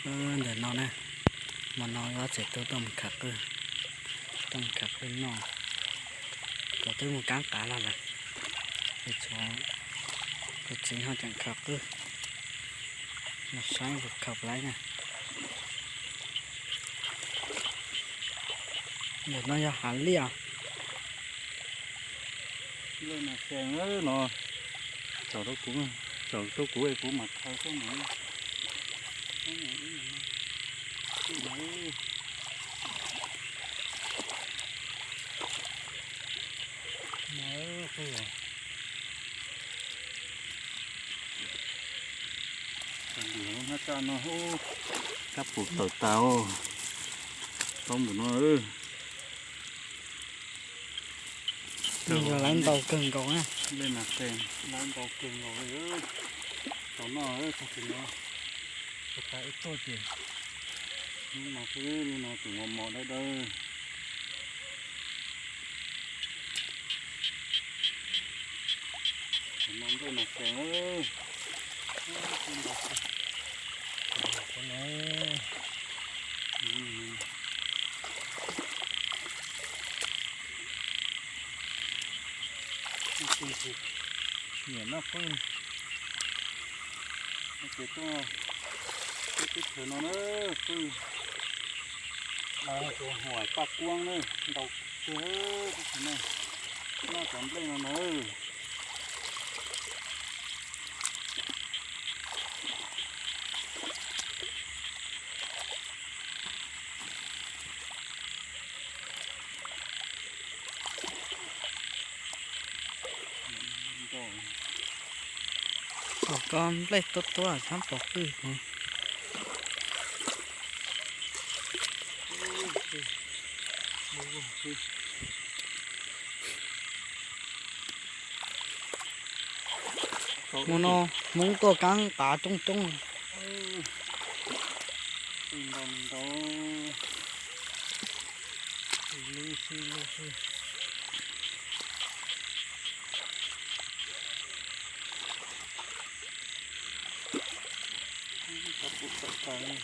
Ntawm no na, hmo no Yob txiv tub tuaj mus khaws qwj, tuaj mus khaws qwj noj, kuv twb mus kaab qav los lawm, es tshuav kuv txiv ho tseem khaws qwj, los saib kuv khaws puas laib na. Ntawm no yog hav liaj. Liaj nas sees no, tsom rau kuv, tsom rau kuv es kuv mam khaws xwb na. Hnab tsaj no, kab pum tawm tas, tau npaum no. Yog lawv ntau kawg nkaus na. Liaj nas sees lawv ntau kawg nkaus li. Tau noj tag kis no, tau tas ib tuaj ces hnub no xwb, hnub no tseem mos mos dawb dawb. Ntawm no nplej nas sees. Nyiam noj qwj, ces tuaj, tuaj teb chaws no na, qwj, tus huam paj kuab na, ntau kawg teb chaws no, noj cov nplej no na. Kom koj nplej tuab tuab txhob pom qwj. Hmo no Hmoob tuaj kaab qav coob coob. Ntau ntau, lub sib lub xwb. Kab pum tawm tas, ntau,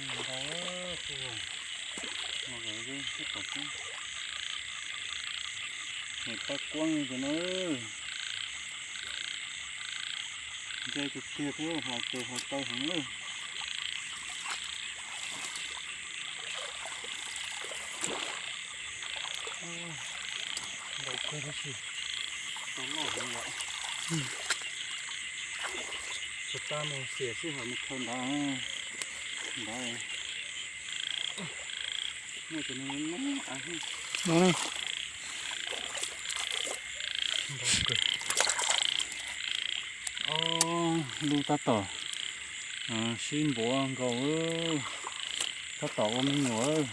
ntau, tab tom, huam paj kuab cov no, ntse tiag tiag thiab hos tes hos taw heev na. Ntau kawg tab sis tau loj heev yom. Tsis tas mus xiam sij hawm mus khaws ntawd, ntawd muaj cov no no av. No ne. Ntau kawg. Ob lub tab tom sib npuav nkaus, tab tom ua me nyuam.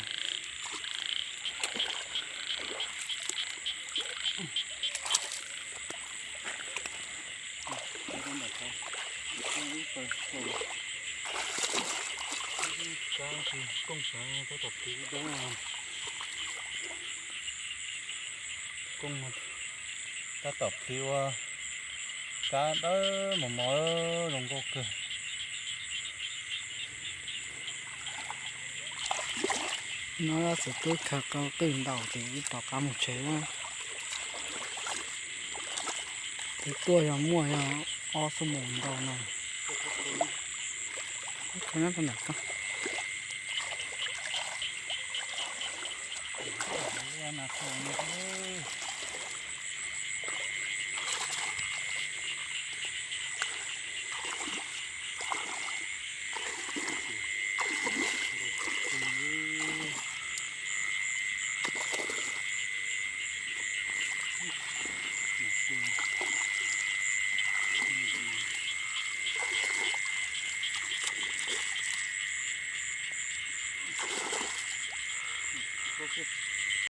Kab tsis koob sav tab tom pliv dawb. Koob tab tom pliv ua kab dawb mos mos zoo nkauj kawg. No txiv tub khaws qwj ntau ces wb rov qab mus tsev na. Wb tuaj yog muaj yog ob xuab moos ntau no.